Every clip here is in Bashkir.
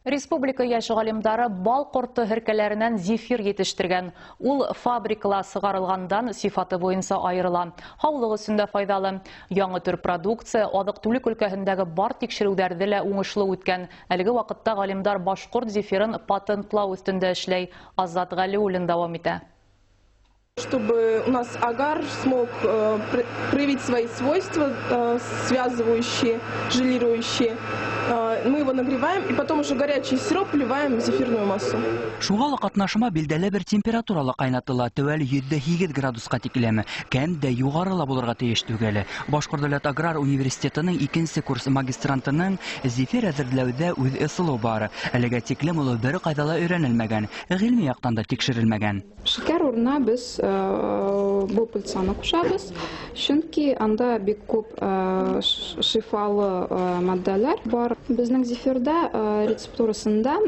Республика йәш ғалимдары бал ҡорто һеркәләренән зефир етештергән. Ул фабрикала сығарылғандан сифаты буйынса айырыла. Һаулыҡ өсөн дә файҙалы. Яңы төр продукция аҙыҡ-түлек өлкәһендәге бар тикшереүҙәрҙе лә уңышлы үткән. Әлеге ваҡытта ғалимдар башҡорт зефирын патентлау өҫтөндә эшләй. Азат Ғәлиуллин дауам итә. Чтобы у нас агар смог проявить свои свойства, связывающие, желирующие. Мы его нагреваем и потом уже горячий сироп вливаем в зефирную массу. Шуға ла ҡатнашма билдәле бер температурала ҡайнатыла, теүәл 108 градусҡа тиклем. Кәм дә юғары ла булырға тейеш түгел. Башҡорт дәүләт аграр университетының икенсе курс магистрантының зефир әҙерләүҙә үҙ ысулы бар. Әлегә тиклем ул бер ҡайҙа ла өйрәнелмәгән, ғилми яҡтан да тикшерелмәгән. Шикәр урынына беҙ был пыльцаны ҡушабыҙ, сөнки анда бик күп шифалы матдәләр бар. Беҙҙең зефирҙа рецептурасында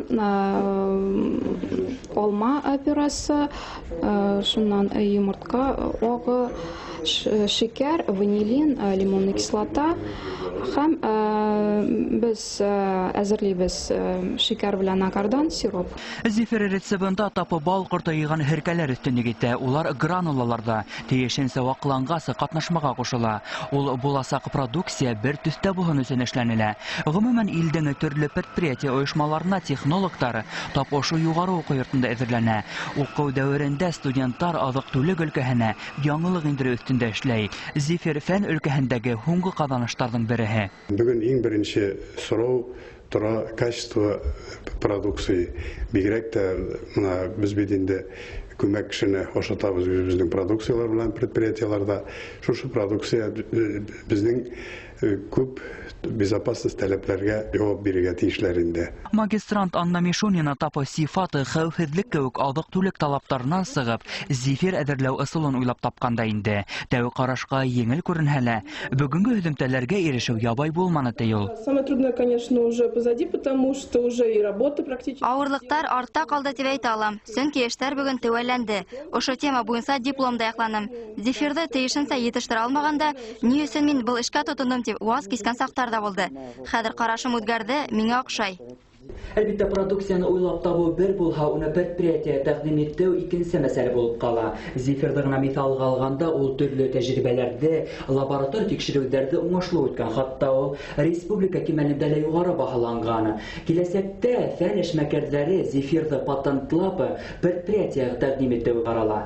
алма пюресы, шуннан йомортҡа ағы, шикәр, ванилин, лимонный кислота һәм беҙ әҙерләйбеҙ шикәр белән агардан сироп. Зефир рецептында тапы бал ҡорто йыйған һеркәләр өҫтөнлөк итә. Улар гранулаларҙа тейешенсә ваҡланғас ҡатнашмаға ҡушыла. Ул буласаҡ продукция бер төҫтә булһын өсөн эшләнелә. Ғөмүмән, илдең төрлө предприятие ойошмаларына технологтар тап ошо юғары уҡыу йортонда әҙерләнә. Уҡыу дәүерендә студенттар аҙыҡ-түлек өлкәһенә яңылыҡ индереү өҫтөндә эшләй. Зефир фән өлкәһендәге һуңғы ҡаҙаныштарҙың береһе. Бөгөн иң беренсе һорау тора качество продукции. Бигерәк тә мына беҙ бит инде күмәк кешене ашатабыҙ үҙебеҙҙең продукциялар менән предприятиеларҙа. Шушы продукция беҙҙең күп безопасность таләпләргә яуап бирергә тейешләр инде. Магистрант Анна Мишунина тапы сифаты хәүефһеҙлек кеүек аҙыҡ-түлек талаптарынан сығып, зефир әҙерләү ысулын уйлап тапҡан да инде. Тәүге ҡарашҡа еңел күренһә лә, бөгөнгө һөҙөмтәләргә ирешеү ябай булманы, ти ул. Самое трудное, конечно, уже позади, потому что уже и работа практически. Ауырлыҡтар артта ҡалды тип әйтә алам, сөнки эштәр бөгөн теүәлләнде. Ошо тема буйынса диплом да яҡланым. Зефирҙы тейешенсә етештерә алмағанда, ни өсөн мин был эшкә тотондом тип ваз кискән саҡтар да булды. Хәҙер ҡарашым үҙгәрҙе, миңә оҡшай. Әлбиттә, продукцияны уйлап табыу бер булһа, уны предприятие тәҡдим итеү икенсе мәсьәлә булып ҡала. Зефирҙы ғына миҫалға алғанда, ул төрлө тәжрибәләрҙе, лаборатор тикшереүҙәрҙе уңышлы үткән, хатта ул республика кимәлендә лә юғары баһаланған. Киләсәктә фән эшмәкәрҙәре зефирҙы патентлап предприятиеға тәҡдим итеү ҡарала.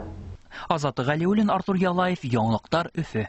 Азат Ғәлиуллин, Артур Ялаев, Яңылыҡтар, Өфө.